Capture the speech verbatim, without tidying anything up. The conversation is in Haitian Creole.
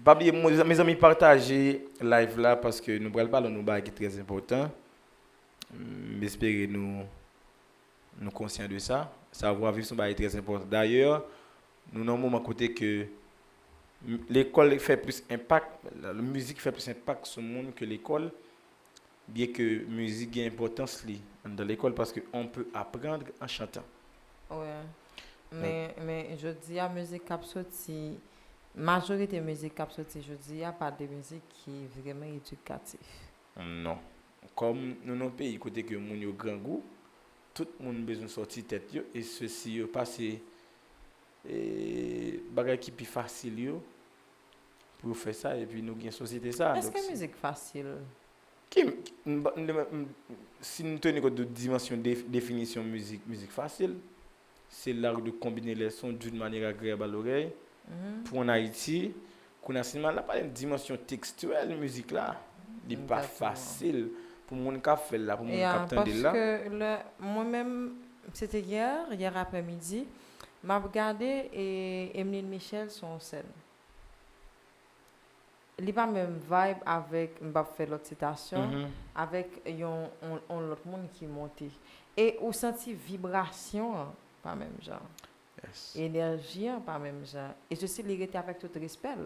Pa bliye, mo- mezanmi, pataje live la paske nou pral pale yon bagay ki trè enpòtan. M espere nou, nou konsyan de sa. Savwa viv se yon bagay trè enpòtan. Dayè, nou nan yon moman kote ke m- lekòl fè plis enpak, la- mizik fè plis enpak sou moun ke lekòl, byen ke mizik gen enpòtans li anndan lekòl paske on peut apprendre en chantant. Wi. Men, men jodi a, mizik k ap soti, majorite mizik k ap soti jodi a pa de mizik ki vrèman edikatif. Non. Kòm nou nan yon peyi kote ke moun yo grangou, tout moun bezwen sòti tèt yo e sesi yo pase e, bagay ki pi fasil yo pou yo fè sa epi nou gen sosyete sa. Èske mizik fasil? Ki, m- m- m- m- si nou teni kont de dimansyon de, definisyon mizik, mizik fasil, c'est l'art de combiner les sons d'une manière agréable à l'oreille. Pou an Ayiti, kounye a sinema la pa gen dimansyon tekstiwèl mizik la. Li pa fasil pou moun k ap fè l la, pou moun k ap tande l la. Paske lè mwen menm, se te yè, yè aprèmidi, m ap gade e Emeline Michel sou yon sèn. Li pa menm vibe avèk, m p ap fè lòt sitasyon, avèk yon, yon, yon lòt moun ki monte. E ou santi vibrasyon an pa menm jan. Enèji an pa menm jan. E sesi, li rete avèk tout respè l.